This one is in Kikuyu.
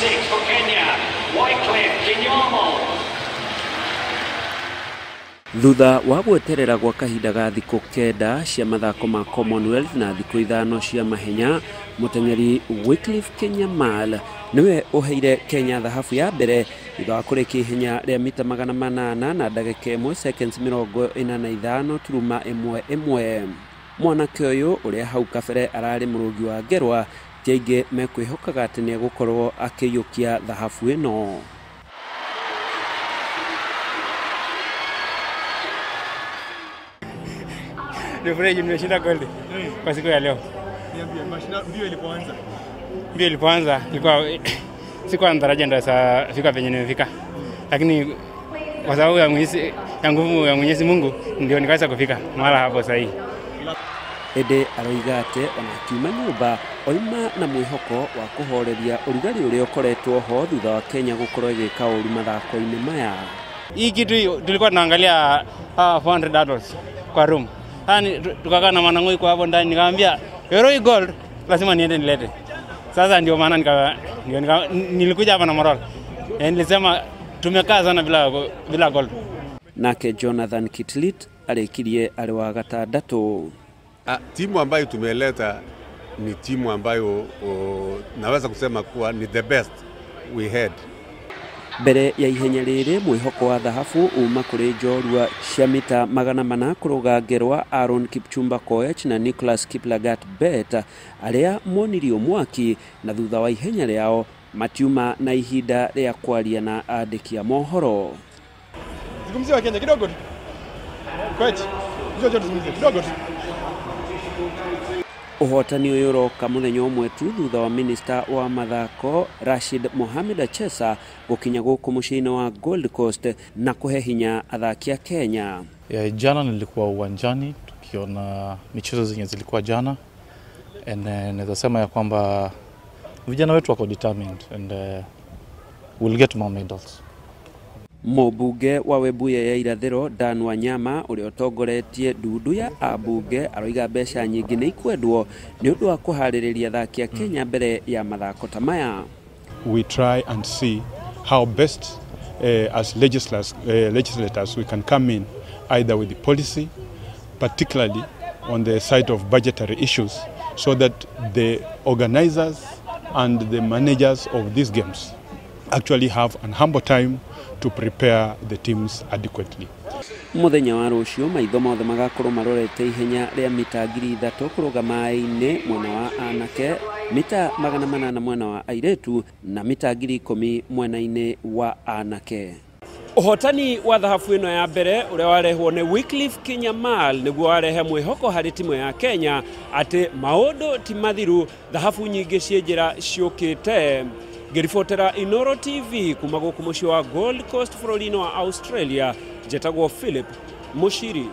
26 for Kenya, Wycliffe Kinyamal. Thutha wa gweterera gwa kahinda ga thikũ 9 cia mathako ma Commonwealth na thikũ 5 cia mahenya, mũteng'eri Wycliffe Kinyamal niwe ũheire Kenya thahabu ya mbere thutha wa kũrĩkia ihenya rĩa mita 800 na ndagĩka 1 seconds 45.11. Mwanake ũyũ ũrĩa hau kabere ararĩ mũrũgi wa ngerwa, ti aingĩ mekwĩhokaga atĩ nĩegũkorwo akĩiyũkia thahabu ĩno. Nifurahi nimeshinda gold kwa siku ya leo. Niambie, mbio ilipoanza? Mbio ilipoanza ilikuwa sikuwa natarajia ndio fika penye nimefika. Lakini kwa sababu ya Mwenyezi, ya nguvu ya Mwenyezi Mungu ndio nikaweza kufika mahala hapo sahihi. Ĩndĩ aroiga atĩ ona akiuma nyũmba oima na mwĩhoko wa kũhoreria ũrugarĩ ũrĩa ũkoretwo ho thutha wa Kenya gũkorwo ĩgĩka ũru mathako-inĩ maya. Hii kitu tulikuwa tunaangalia 400 adults kwa room. Yani tukakaa na mwanangu kwa hapo ndani, nikamwambia Heroi gold lazima niende nilete. Sasa ndio maana nilikuja hapa na moral. Yaani nilisema tumekaa sana bila gold. Nake Jonathan Kitlit arĩkirie arĩ wa gatandatũ. Timu ambayo tumeleta ni timu ambayo naweza kusema kuwa ni the best we had. Mbere ya ihenya rĩrĩ mwĩhoko wa thahabu uma kũrĩ njorua cia mita 400 kũrũga ngerwa Aaron Kipchumba Koech na Nicholas Kiplagat Bet arĩa monirio mwaki na thutha wa ihenya rĩao matiuma na ihinda rĩa kwaria na andĩki a mohoro. Zungumzia Kenya kidogo tu. Koech, njoo tuzungumzie kidogo tu. Ũhotani ũyũ ũroka mũthenya ũmwe tu thutha wa minista wa mathako Rashid Mohamed Achesa gũkinya gũkũ mũciĩ-inĩ wa Gold Coast na kũhe hinya athaki a Kenya. Ya, jana nilikuwa uwanjani tukiona michezo zenye zilikuwa jana, and naweza sema ya kwamba vijana wetu wako determined and we'll get more medals. Mũmbunge wa Webuye ya Irathĩro Dan Wanyama ũrĩa ũtongoretie ndundu ya ambunge aroiga mbeca nyingĩ nĩ ikwendwo nĩ ũndũ wa kũharĩrĩria athaki a Kenya mbere ya mathako ta maya. We try and see how best as legislators we can come in either with the policy, particularly on the side of budgetary issues, so that the organizers and the managers of these games actually have an humble time to prepare the teams adequately. Mũthenya wa rũciũ maitho mothe magakorwo marorete ihenya rĩa mita 3,000 kũrũga maĩ-inĩ mwena wa anake, mita 800 mwena wa airĩtu na mita 10,000 mwena-inĩ wa anake. Ũhotani wa thahabu ĩno ya mbere ũrĩa warehwo nĩ Wycliffe Kinyamal nĩguo warehe mwĩhoko harĩ timu ya Kenya atĩ maũndũ ti mathiru, thahabu nyingĩ ciĩ njĩra ciũkĩte. Ngĩribotera Inoro TV kuma gũkũ mũciĩ wa Gold Coast bũrũri-inĩ wa Australia, njetagwo Philip Mushiri.